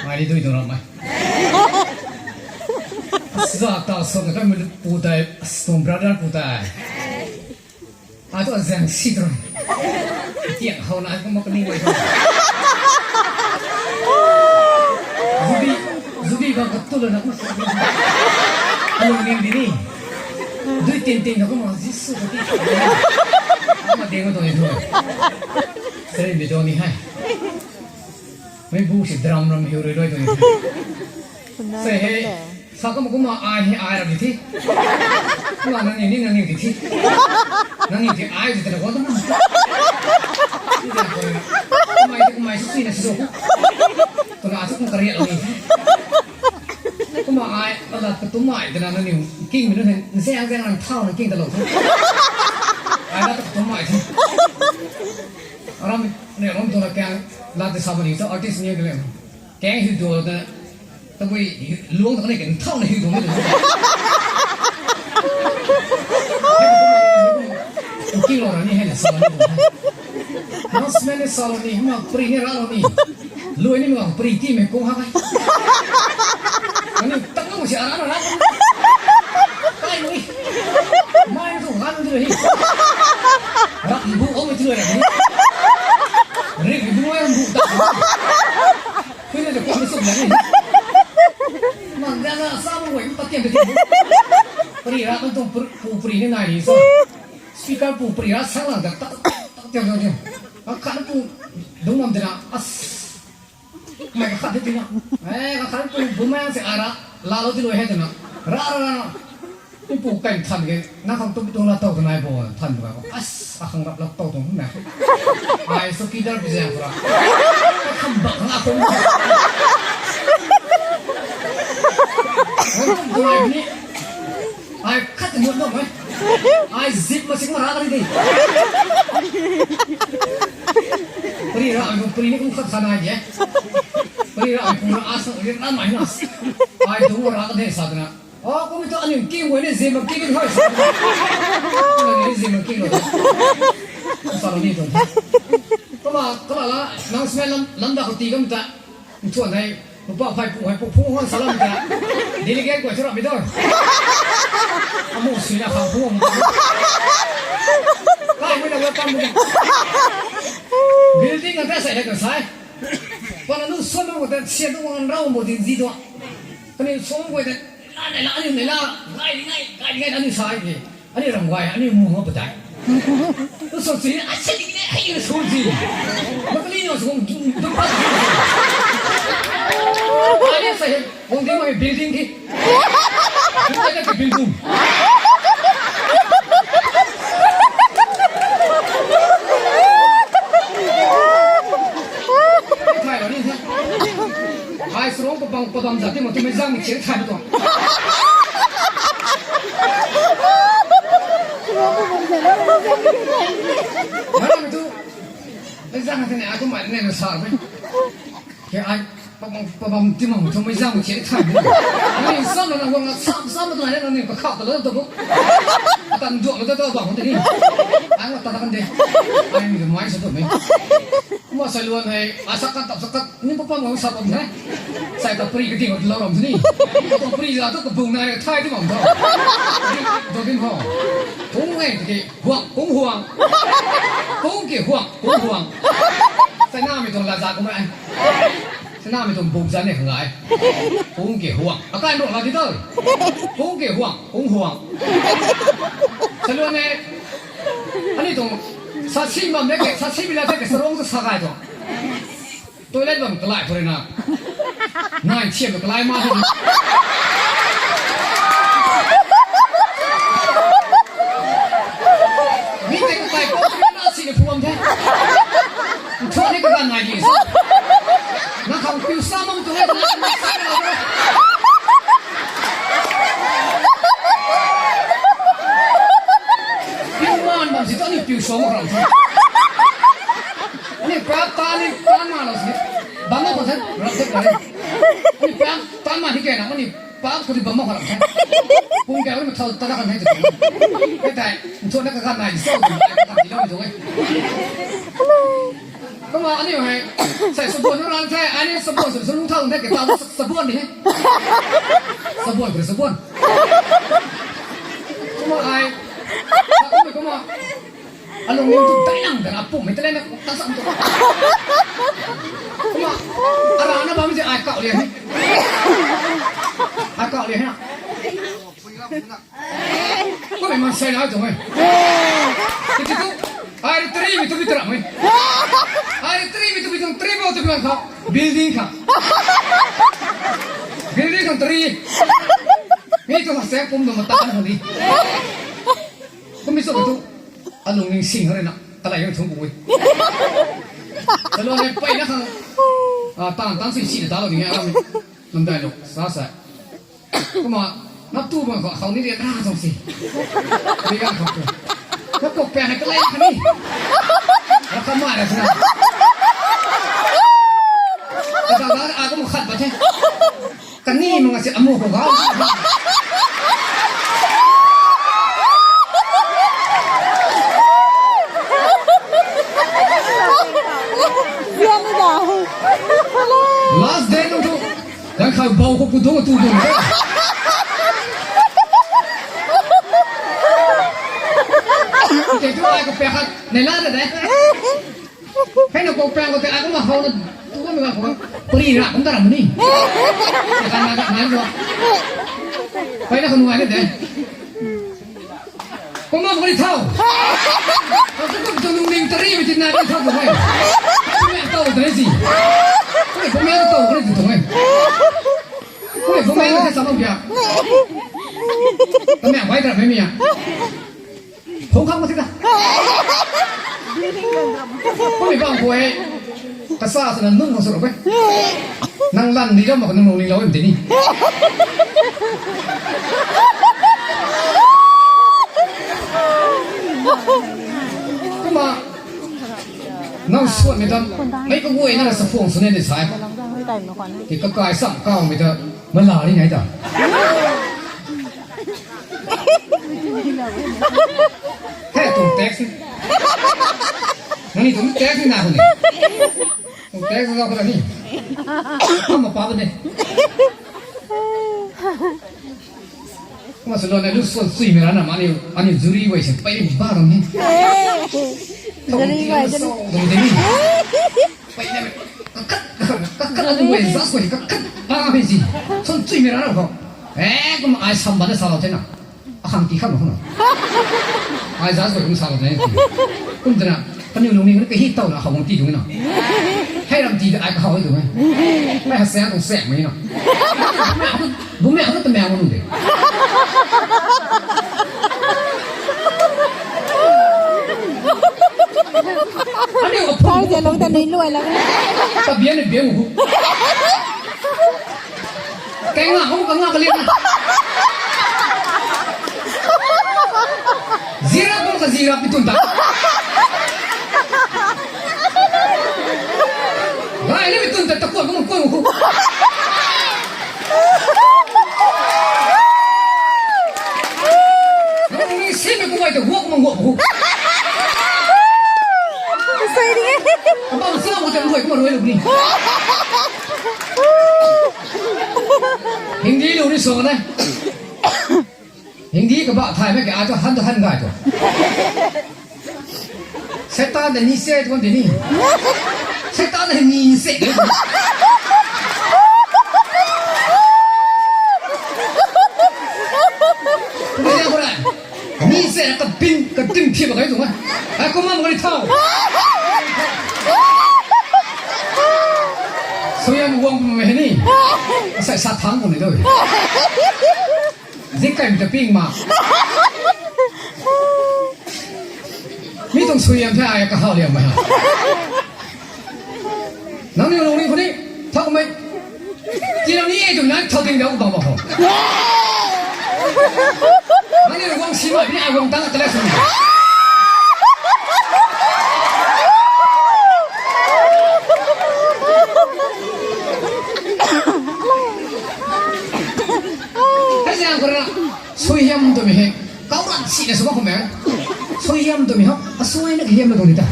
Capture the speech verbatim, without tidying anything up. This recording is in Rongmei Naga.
Ai ni dui tuang ramh e. Za ta sw ka kai mei pu tei, tuang brother pu tei. Ai tu azang si tuang. Tiak hou na ai kumna kani wei tuang. Zubi, zubi bang ka tu lana kumna. Alung ning di ni. Dui tin tin na kumna Jisu ka ti. Kumna ding ma tuang e tu. Sari mi tuang ni hai. Mei bu si drum ram hiu rui rui tuang e. Sei hei, sa kumna kumna ai hei ai ra di thi. Kumna nang ni, nang ni di thi. Nang ni di ai di tana guang tana. Kumna ai, kumna ai si si na si so. Tuna si kumna kariak ni. Kumna ai, ala ka tumai tana nang ni king mi nu hei, nse ang zang nang thau na king ta lo. Ai la ka tumai thi. Aram ni ram tuna kang la te sa bani sa artist ni ke le. Kang hiu duo ta, tabui luang ta kani kan thau na hiu duo ni. King lo ra ni hei na sa ni duo. Announcement ni sa lo ni, ma pri ni ra lo ni. Lui ni ma pri ti mei kung ha kai. Ani tak na mo si ara na ra. Kai mo ni. Mai tu han tu hi. Ra bu o mo tu ra ni. Ri bu mai bu ta. Kui na de kung ni sum na ni. Mang da na sa mo wei pa tiam de. Pri ra kan tuang pu pri ni nai ni so. Speaker pu pri ra sa lang da tak tak tiam tiam. Ang kan pu dung mam de na as. Mei kakhat di tina. Eh, kakhat tu bu mei se ara. Lalo di lo he tina. Ra ra ra. Ipu kai than ke. Na khang tu tu la tau tanai bo than bo. As, a khang rap la tau tu na. Ai so kidar bi zang ra. Kham bak na ko. Ni. Ai khat ni no mai. Ai zip ma sing ma ra ka ni di. Pri ra ai pri ni kum khat khanai de. Pri ra ai kum ra asa ri na mai na. Ai dungc ra ka de sa na. O kum tu ani king wei ni zip ma king ni hoi sa. Ani zip ma king lo. Sa lo ni tu. Kumna, kumna la, announcement lam, lam da ko ti kam ta. Nchuan hei, nupa phai pu hei pu phung hon salam ta. Delegate guay thu rap mi doi. Amu sui na khang phung hon. Kai mui na welcome mui na. Building a ta sai hei ta sai. Pana nu suan nu ta sian tu wang rau mo din zi tu. Kani suan guay ta la nei la ni nei la. Gai ni ngai, gai ni ngai na ni sai ni. Ani ram guay, ani mu nga patai. Tu so si, a si ni, ai ni so si. Makali no so, tu pa. Ani sa he, wang di mai building ki. Tu ka ka building. Thai lo ni sa. Ai srong ko bang ko bang jati mo tu mei zang ni cheng thai tu. Mana tu, exam hei ni aku mai ni na sa ni. Ke ai pabam pabam timang thu mei zang che thai ni. Ni sam na wang sam sam na ni ka kha ta lo ta bu. Atan duak lo ta ta bang ni. Ai ma ta kan de. Ai ni mai sa tu ni. Kumna sa luan hei, a sa kan tap sa kan, ni pa pa ngau sa pam hei. Sai ta pri ka ting lo ram ni. Ka pri la tu ka bung na thai ti mam tho. Do din ho. Kung hei ki huang, kung huang. Kung ki huang, kung huang. Sai na mi tuang la za kung hei. Sai na mi tuang bung za ne kang ai. Kung ki huang. Akai ro la di tho. Kung ki huang, kung huang. Sa luan hei. Ani tuang sa si mam ne ke, sa si bila te ke sa rong tu sa kai tuang. Toilet bam kalai phure na. Nai thiam kalai ma. Mi te kalai ko na si le phuam the. Thua ni ka nai di. Na khang piu sa mam tu le. Piu man bam si tu ni piu so mo ram. Ani pap ta ni ta ma lo si. Bam ma ko sa, rap se ko. Ani pap ta ma ni ke na, ani pap ko ni bam ma ko rap se. Pung kya ni ma thau ta na kan hai tu. Ke tai, nchuan na ka kan nai so, ka kan di lo tu. Kumna aniu hei, sai sabuan nu ran the, aniu sabuan sw sw lungc thau the, kata sabuan ni he. Sabuan kre sabuan. Kumna ai, kumna kumna. Alung ning tu dai lang dana pum hei tele na ta sam tu. Kumna, ara na bam je ai kau lian he. Ai kau lian he na. Kumna man sai na tu he. Tiki tu, ai three mi tu mi tram he. Ai three mi tu mi tu three bo tu mi kha. Building kha. Building kha three. Mi tu ma se pum tu ma ta kan ni. Kumna sw tu. Alung ning sing hare na. Kalai yang thung bui. Salou ne pai na khang. Ah, tan tan sui si na ta lo ni a. Nam dai lo. Sa sa. Kumna, nap tu bang khou, khou ni ria kara zang si. Ria kha khou. Nap kok pang hei kalai kha ni. Nap kha mai ra sina. Kata ga a kum khat ba the. Kani manga si amu khou ga. Sian ni da. Last day nung tu. Kan khou bou khou kudung tu tu. Kei tu ai ka pek khat nei la de de. Hei na kok pang ko te ai kumna hou na tu kumna kok pari ra kum ta ram ni. Kan na kan na ko. Hei na kanu ai de de. Kumna kari thau. Kau tu kum tu nung ning tari mi tin na kari thau tu hei. Kumna tau tari si. Kumna tau kari tu tu hei. Kumna kumna ka sa mak kya. Kumna bai ta me mi ya. Hong khang ma si ta. Kumna bang ko hei. Kasa sana nung khang sa ro hei. Nang lan ni ram ma nung nung ni lo em tini. Kumna nang suan mi tam, mei kaguay na sa phung sw ne ni sai. Ki kakai sam kau mi ta, mala ni nai ta. Hei, tuang text ni. Nang ni tuang text ni na ko ni. Tuang text na ko ni. Kam ma pa ba ni. Kumna salou ne lu suan sui mi ra na ma ni, ani juri wei se pai ba ram ni. Juri wei juri. Dong de ni. Pai ne. Kakat, kakat, kakat, ani wei za sui kakat. Ah, pai si. Suan sui mi ra na ko. Eh, kumna ai sam ba na salou the na. Akhang ti kham na kham na. Ai za sui kum salou the na. Kum tana, kaniw lung ni kani kahi tau na khou ti dung na. Hei ram ti ai ka khou dung na. Hei ha sa dung sa mei na. Bumei khou ta mei ma nung de. Ani o phung. Ai je lou ta nei luai la. Ta bian ni bian hu. Kai nga hou ka nga ka lian. Zira bang ka zira pitun ta. Gai ni pitun ta ta kuan kuan kuan hu. Nang ni si me kuai ta guak mang guak hu. Sai ni. Abang sa mo ta kuai kuai rui lu ni. Hindi lu ni so na. Hindi ka ba thai me ke a to han to han gai to. Satan de ni se to de ni. Satan de ni se de. Ni ya ko ra. Ni se ka bin ka dim phi ba kai tu ma. Ai ko ma ma ni thau. Suaihiam guang pum mei ni. Asai sa thang pum ni do. Zing kai mi ta ping ma. Mi tuang suaihiam the ai ka hau liam ma. Nang ni lung ni khou ni thau mei. Ti nang ni e tu nang thau ding dau bang bang ho. Nang ni guang si ma ni ai guang tang ta le sung. Hei zang ko ra, suaihiam tu mi hei. Kau ran si na sw bam khou me. Suaihiam tu mi ho. A suai na hiam na tu ni ta.